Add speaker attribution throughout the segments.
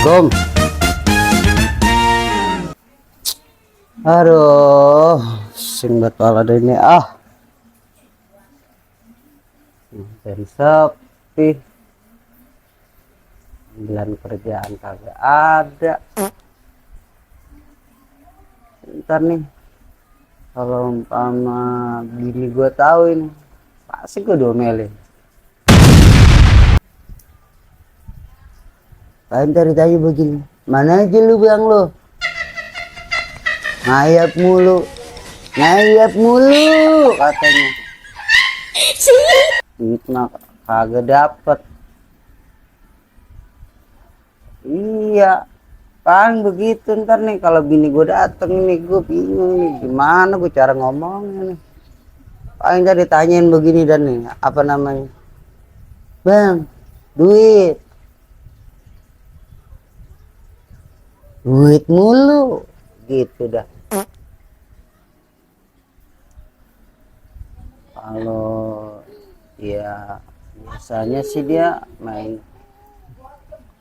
Speaker 1: Assalamualaikum. Aduh, sing betul ada ini dan sepi. Bulan kerjaan kagak ada. Ntar nih, kalau umpama bini gue tahu ini, pasti gue domelin. Kalian cari tanya begini, mana aja lu bang lo? Ngayap mulu katanya. Duit mah kagak dapet. Iya, kan begitu ntar nih kalau bini gue dateng nih gue bingung nih gimana gue cara ngomongnya nih. Paling ntar ditanyain begini dan nih apa namanya, bang, duit mulu gitu dah. Kalau ya biasanya sih dia main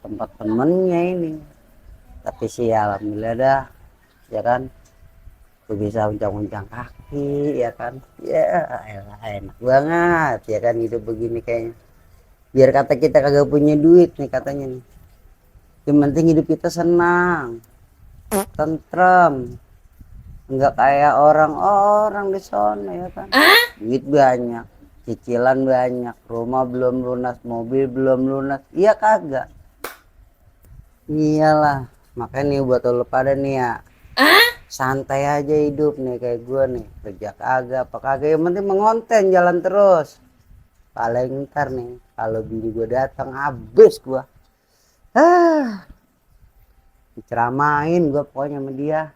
Speaker 1: tempat temennya ini, tapi sih ya alhamdulillah dah ya kan, gue bisa uncang-uncang kaki ya kan, ya elah, enak banget ya kan hidup begini kayaknya. Biar kata kita kagak punya duit nih katanya nih, yang penting hidup kita senang, tentrem, nggak kayak orang-orang di sana ya kan. Duit banyak, cicilan banyak, rumah belum lunas, mobil belum lunas, iya kagak. Iyalah, makanya nih buat lo pada nih ya, santai aja hidup nih kayak gue nih, kerja kagak apa kagak, yang penting mengonten jalan terus. Paling ntar nih kalau bini gue datang habis gue, diceramain gue pokoknya sama dia.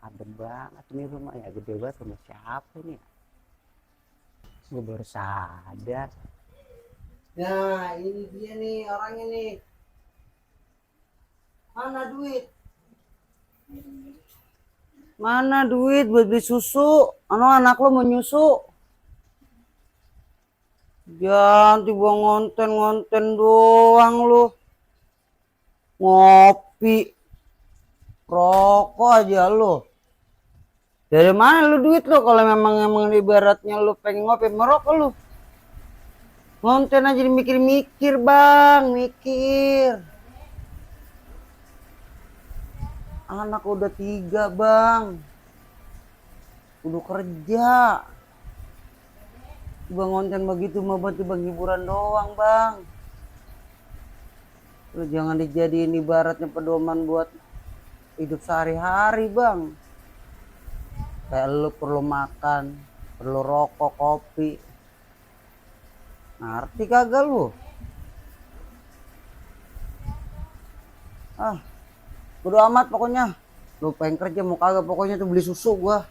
Speaker 1: Adem banget nih rumah ya, gede banget. Sama siapa nih, gue baru sadar. Nah ini dia nih orangnya nih, mana duit buat beli susu, anak lo mau nyusu. Jangan tiba ngonten doang lu, ngopi rokok aja lu. Dari mana lu duit lu kalau memang ibaratnya lu pengen ngopi merokok lu? Ngonten aja mikir-mikir bang, mikir. Anak udah 3 bang, udah kerja. Bang ngonten begitu mau buat bang hiburan doang bang. Lu jangan dijadiin ibaratnya pedoman buat hidup sehari-hari bang. Kayak lu perlu makan, perlu rokok, kopi. Ngerti kagak lu? Bodo amat pokoknya. Lu pengen kerja mau kagak, pokoknya tuh beli susu gua.